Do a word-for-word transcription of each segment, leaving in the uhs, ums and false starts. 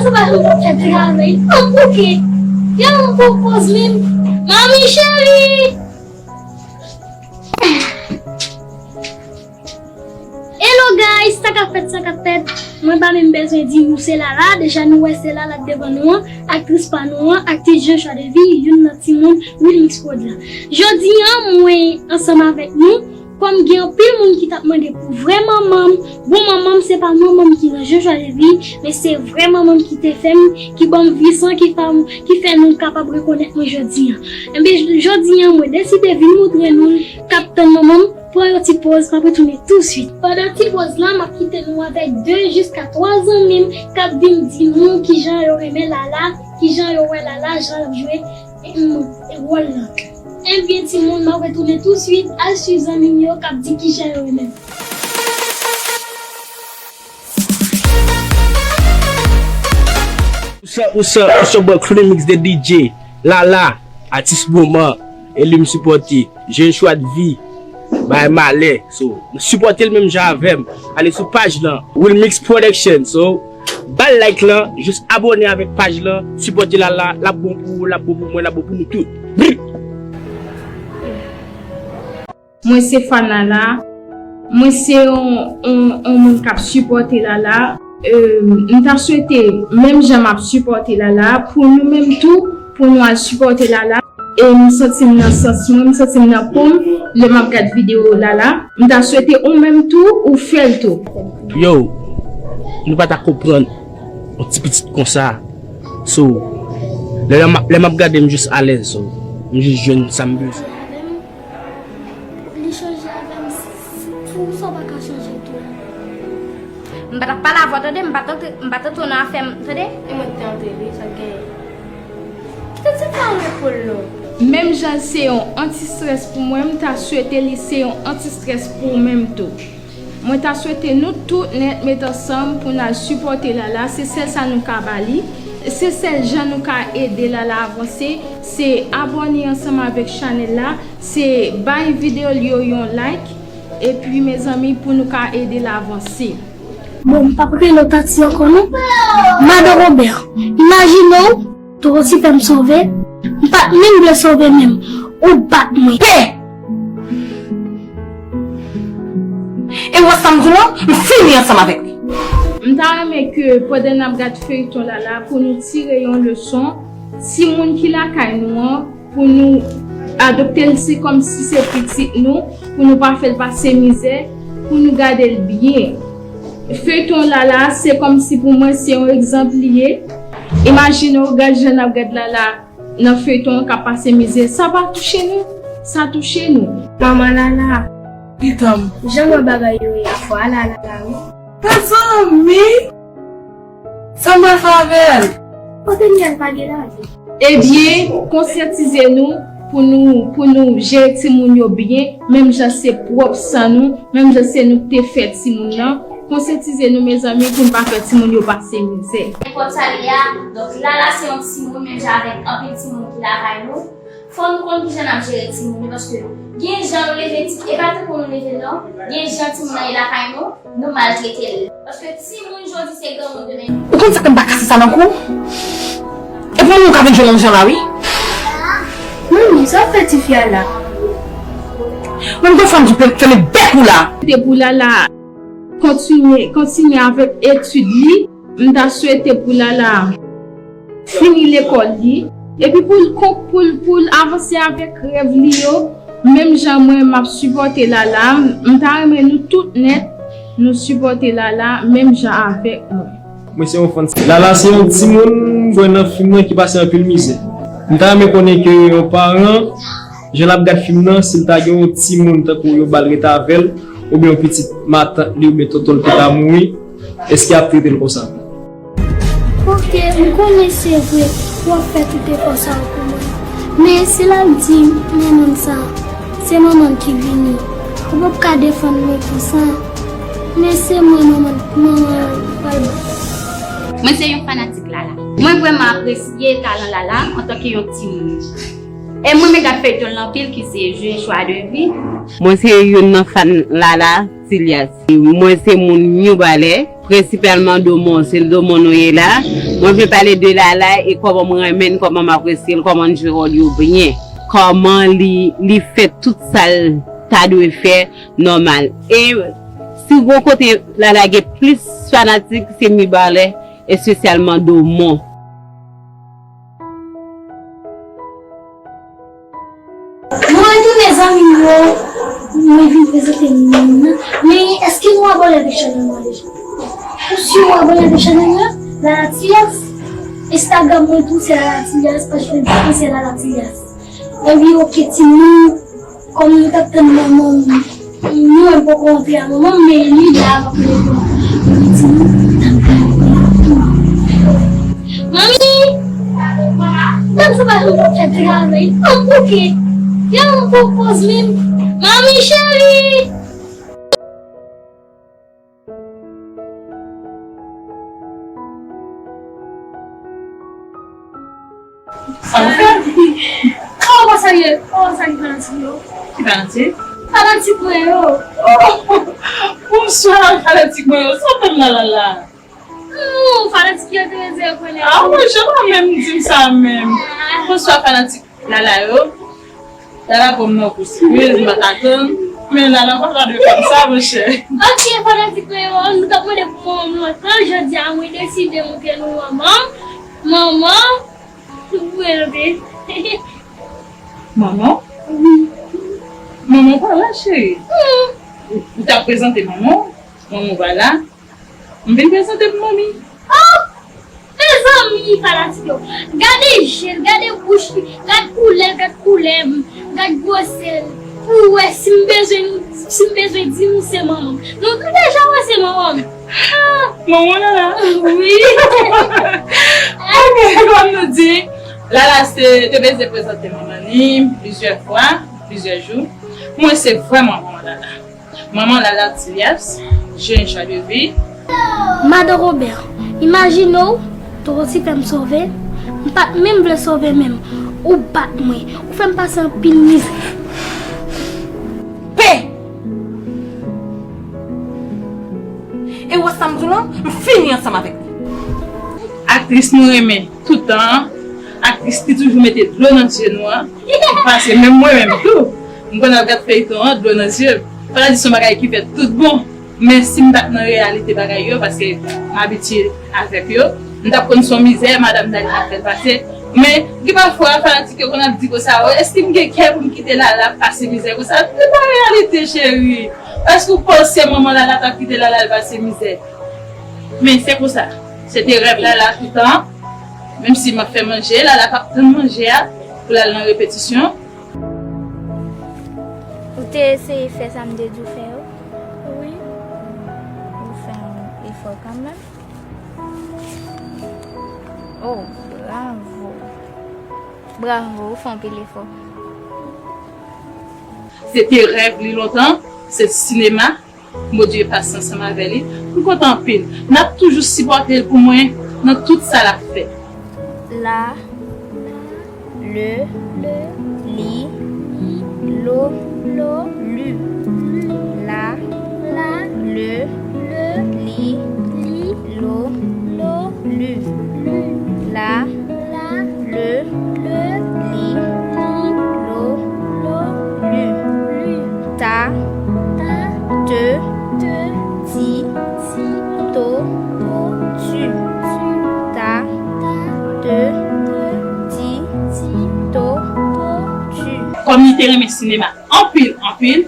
Sa pa yon fè travay. An bouke. Yon pou poz menm. Manmi cheri. Hello guys, sa k ap fèt, sa k ap fèt? Mwen pa menm bezwen di nou se Lala, deja nou wè se Lala k devan nou an, aktris pa nou an, aktris Jean Choix de Vie, youn nan timoun Wilmix Prod la. Jodi an, mwen ansanm avèk nou, kòm gen anpil moun ki t ap mande pou vrè manman m, bon manman m se pa manman m ki nan Jean Choix de Vie, men se vrè manman m ki te fè m, ki ban m vi san, ki fè m, ki fè nou kapab rekonèt mwen jodi an. Enben, jodi an, mwen deside vin montre nou l k ap tann manman m. Pran yon ti poz, m ap retounen touswit. Pandan ti poz lan, m ap kite nou avèk de jiska twa zanmi m k ap vin di nou kijan yo renmen Lala, kijan yo wè Lala, jan l ap jwe, mm, wòl lan. Ebyen, timoun, m ap retounen touswit, al swiv zanmi m yo k ap di kijan yo renmen m. What's up, what's up? It's your boy Chronic Mix the D J. Lala, atis moman, e li m sipòte. Jeune Choix de Vie, bay malè. So, sipòte l menm jan avè m. Ale sou paj lan, Wilmix Production. So, ba l like lan, jis abòne avèk paj lan, sipòte Lala, l ap bon pou ou, l ap bon pou mwen, l ap bon pou nou tout. Brr! Mwen se fan Lala. Mwen se yon, yon, yon moun k ap sipòte Lala. Euh, m ta swete, menm jan m ap sipòte Lala, pou nou menm tou, pou nou al sipòte Lala. E m santi m nan sans mwen, m santi m nan po m, lè m ap gad videyo Lala. M ta swete ou menm tou, ou fè l tou. Yo, nou pa ta konprann yon ti pitit konsa. So, lè, lè m ap, lè m ap gade, m jis alèz. So, m jis jwenn sa m bezwen. Li chanje avè m, tou sa w pa ka chanje tou. M pa t ap pale avè w tande, m pa t antre, m pa t antre nan afè m tande. E mwen ki te antre wi, sa k genyen? Kite ti fanm repo l non. Menm jan l se yon anti-strès pou mwen, m ta swete li se yon anti-strès pou ou menm tou. Mwen ta swete nou tout nèt met ansanm pou n al sipòte Lala, se sèl sa nou ka ba li, se sèl jan nou ka ede Lala avanse, se abòne ansanm avèk chanèl la, se bay videyo l yo yon like, epi mezanmi pou nou ka ede l avanse. Bon, m p ap rele w Tati ankò non. Madan Robè, imajine w, Dorothy fè m sove, m pa t menm vle sove menm, ou bat mwen. Pè! E w wè sa m di w lan, m fini ansanm avèk li. M ta renmen ke pandan n ap gad feyton Lala pou nou tire yon leson, timoun ki lakay nou an, pou nou adopte l se kòmsi se pitit nou, pou nou pa fè l pase mizè, pou nou gade l byen. Feyton Lala se kòmsi pou mwen se yon egzanp li ye. Imajine w gad jan n ap gad Lala nan feyton an k ap pase mizè. Sa pa touche nou? Sa touche nou. Manman Lala. Pitanm. Jan m wè bagay yo ye, fò a Lala la wi. Mezanmi! Sa m pral fè avè l? Kote m ye pa gen lavi. Ebyen, konsyantize nou pou nou, pou nou jere timoun yo byen, menm jan se pwòp san nou, menm jan se nou k te fè timoun nan. Konsyantize nou, mezanmi, pou n pa fè timoun yo pase mizè. Nenpòt sa l ye a, donk, Lala se yon timoun, menm jan avèk anpil timoun ki lakay nou. Fò nou konn kijan n ap jere timoun yo, paske gen jan nou leve ti, e pa tankou nou leve l non, gen jan timoun nan ye lakay nou, nou maltrete l. Paske timoun jodi se granmoun demen. Ou konn sa ke m pa kase sa nan kou? E pou mwen ou ka vin jwenn nan jan la wi. Manmi, sa w fè tifi a la? Menm gwo fanm ki fèmen bèk ou la. Te pou Lala kontinye, kontinye avèk etid li. M ta swete pou Lala fini lekòl li, epi pou l kon, pou l, pou l avanse avèk rèv li yo, menm jan mwen m ap sipòte Lala, m ta renmen nou tout nèt, nou sipòte Lala, menm jan avèk mwen. Mwen se yon fan. Lala se yon timoun, m wè nan fim nan ki pase anpil mizè. M ta renmen konnen ke yon paran, jan l ap gad fim nan, si l ta gen yon timoun tankou yo ba l ret avè l, oubyen yon pitit matant li oubyen tonton l ki ta mouri, èske y ap trete l konsa? Ok, m konnen se vre, w ap fè tout efò sa yo pou mwen. Men si l ap di manman l sa, se manman l ki vini. Ou p ap ka defann mwen konsa. Men se mwen manman, manman an pral bat. Mwen se yon fanatik Lala. Mwen vrèman apresye talan Lala antanke yon timoun. E m renmen gad feyton l anpil ki se Jeune Choix de Vie. Mwen se youn nan fan Lala, Silyas. Mwen se moun Mibalè, prensipalman Domon, se l Domon nou ye la. Mwen vle pale de Lala e kòman mwen renmen l, kòman m apresye l, kòman l jwe wòl yo byen, kòman li, li fè tout sa l ta dwe fè nòmal. E si gon kote Lala gen plis fanatik, se Mibalè, espesyalman Domon. Mwen retounen zanmi m yo, mwen vin prezante moun nan. Men èske nou abòne avèk chanèl mwen deja? Ou si ou abòne avèk chanèl mwen? Lala Tilyas. Instagram mwen tou se Lala Tilyas, paj Facebook mwen se Lala Tilyas. Epi oke timoun, kòm nou t ap tann manman m, nou menm poko rantre a manman m, men li la ap ap rele pou mwen. Epi timoun, tann pou mwen. Manmi! Dam sa pa janm fè travay. An bouke. Yon bon poz menm. Manmi cheri! Sa w fè? Kòman sa ye? Kòman sa ye fanatik yo? Ki fanatik? Fanatik mwen yo. Bonswa fanatik mwen yo. Sa w fè m la la la? Ooh, fanatik yo te reze yo konnen. Ah wi, jan pa menm di m sa menm. Bonswa fanatik Lala yo. Lala pran m nan kou sipriz, m pa t atann. Men Lala pa ka dwe fè m sa monchè. Ok fanatik mwen yo, nou t ap mande pou manman m lontan, jodi a mwen deside montre nou manman m. Manman m, mwen anpe. Manman? Wi. Manman w pa la cheri. Ou t ap prezante manman w, manman w pa la. M vin prezante pou manmi. Oh! Mezanmi fanatik yo, gade je l, gade bouch li, gad koulè l, gad koulè m, gad gwosè l. Pou w wè si m bezwen, si m bezwen di nou se manman m. Nou tou deja wè se manman m. Manman w la la. Wi. Ok, kòm nou di, Lala se te bezwen prezante manman li plizyè fwa, plizyè jou. Mwen se vrèman manman Lala. Manman Lala Tilyas, Jeune Joie de Vie. Madan Robert, imajine w, Dorothy fè m sove, m pa t menm vle sove menm, ou bat mwen, ou fè m pase anpil mizè. Pe! E w wè sa m di w lan, m fini ansanm avèk li. Aktris nou renmen tout tan an, aktris ki toujou mete dlo nan zye nou an, pase menm mwen menm tou. M konn ap gad feyton an, dlo nan zye m. Fò ta di se yon bagay ki fèt tout bon. Men si m pa t nan reyalite bagay yo, paske m abitye avèk yo, m t ap konn se yon mizè madanm Dani ap fè l pase. Men, gen pafwa, fanatik yo konn ap di konsa, o, èske m gen kè pou m kite Lala ap pase mizè konsa? Se pa reyalite, cheri. Èske w panse manman Lala t ap kite Lala al pase mizè? Men se konsa. Se te rèv Lala tout tan. Menm si m ap fè manje, Lala p ap tann manje a pou l al nan repetisyon. Ou te eseye fè sa m te di w fè yo? Wi. Ou fè yon efò kanmenm. Oh, bravo. Bravo, ou fè anpil efò. Se te rèv li lontan, se sinema. Bondye pase ansanm avè li. M kontan anpil. N ap toujou sipòte l pou mwen nan tout sa l ap fè. La, le, li, lo, lu. La, le, li, lo, lu. La, le, li, lo, lu. Ta, te, ti, to, tu. Ta, te, ti, to, tu. Kòm li te renmen sinema anpil, anpil,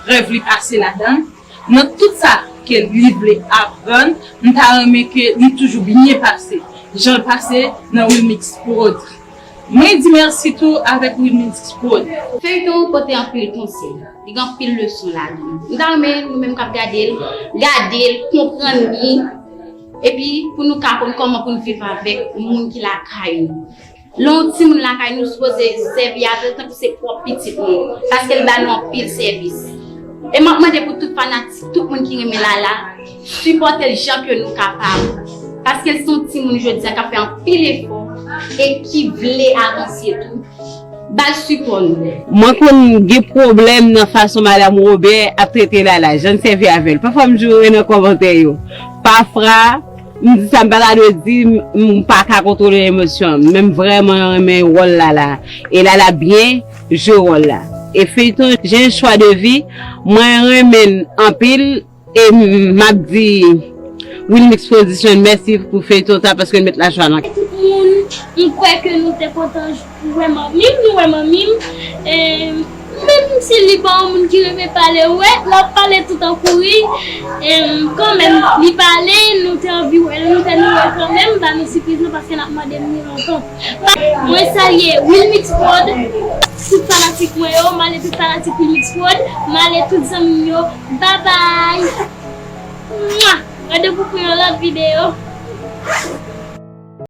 rèv li pase ladan l. Nan tout sa ke li vle aprann, m ta renmen ke li toujou byen pase, jan l pase nan Wilmix Prod. Mwen di mèsi tou avèk Wilmix Prod. Feyton an pote anpil konsèy, li gen anpil leson ladan l. M ta renmen nou menm k ap gade l, gade l, konprann li, epi pou nou ka konn kòman pou n viv avèk moun ki lakay nou. Lè yon timoun lakay nou, sipoze sèvi avè l tankou se pwòp pitit nou, paske l ba nou anpil sèvis. E m ap mande pou tout fanatik, tout moun ki renmen Lala, sipòte l jan ke nou kapab. Paske l se yon timoun jodi a k ap fè anpil efò e ki vle avanse tou. Ba l sipò nou. Mwen konn gen pwoblèm nan fason Madanm Wobè ap trete Lala, jan l sèvi avè l. Pafwa m joure nan kòmantè yo. Pafwa, M di sa, m pa ta dwe di, m pa ka kontwole emosyon m, men m vrèman renmen wòl Lala. E Lala byen jwe wòl la. E feyton J'ai un choix de vie, mwen renmen l anpil. E m ap di Wilmix Production mèsi pou feyton sa, paske l met lajwa nan. Tout moun, m kwè ke nou te kontan wè manmi m, nou wè manmi m. E menm si li pa yon moun ki renmen pale, wè, l ap pale tout an kouri. E kanmenm, li pale, nou te anvi wè l, nou te anvi wè l kanmenm, ba nou sipriz nou paske n ap mande m li lontan. Mwen salye Wilmix Prod, tout fanatik mwen yo, m ale tout fanatik Wilmix Prod, m ale tout zanmi m yo, babay! Mwa! Randevou pou yon lòt videyo.